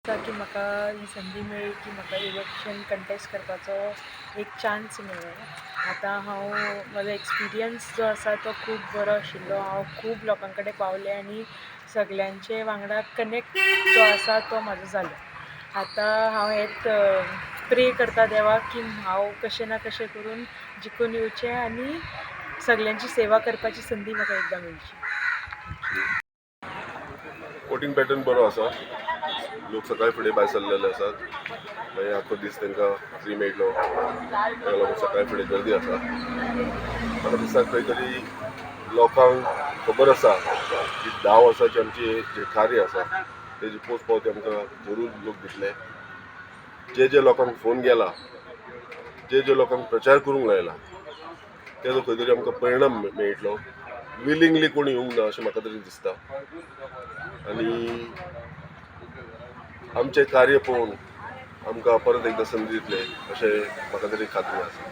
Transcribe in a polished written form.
की म्हाका ही संदी मेळ्ळी की म्हाका इलेक्शन कंटेस्ट करपाचो एक चान्स मेळ्ळो. आतां हांव म्हजो एक्सपिरियन्स जो आसा तो खूब बरो आशिल्लो. हांव खूब लोकां कडेन पावलें आनी सगल्यांचे वांगडा कनेक्ट जो आसा तो म्हाजो जालो. आतां हांव हेंच प्रे करता देवाक की हांव कशें ना कशें करून जिखून येवचें आनी सगल्यांची सेवा करपाची संदी म्हाका एकदां मेळची. वोटींग पॅटर्न बरो आसा. लोक सकाळी फुडें भायर सरलेले आसात. मागीर आख्खो दीस तांकां फ्री मेळटलो, ताका लागून सकाळी फुडें गर्दी आसा. म्हाका दिसता खंय तरी लोकांक खबर आसा की 10 वर्सांचे आमचे जे कार्य आसा तेजी पोच पावती आमकां जरूर लोक दितले. जे जे लोकांक फोन गेला, जे जे लोकांक प्रचार करूंक लायला, तेजो खंय तरी आमकां परिणाम मेळटलो. विलिंगली कोण येवंक ना अशें म्हाका तरी दिसता. आनी आमचें कार्य पळोवन आमकां परत एकदां संदी दितले अशें म्हाका तरी खात्री आसा.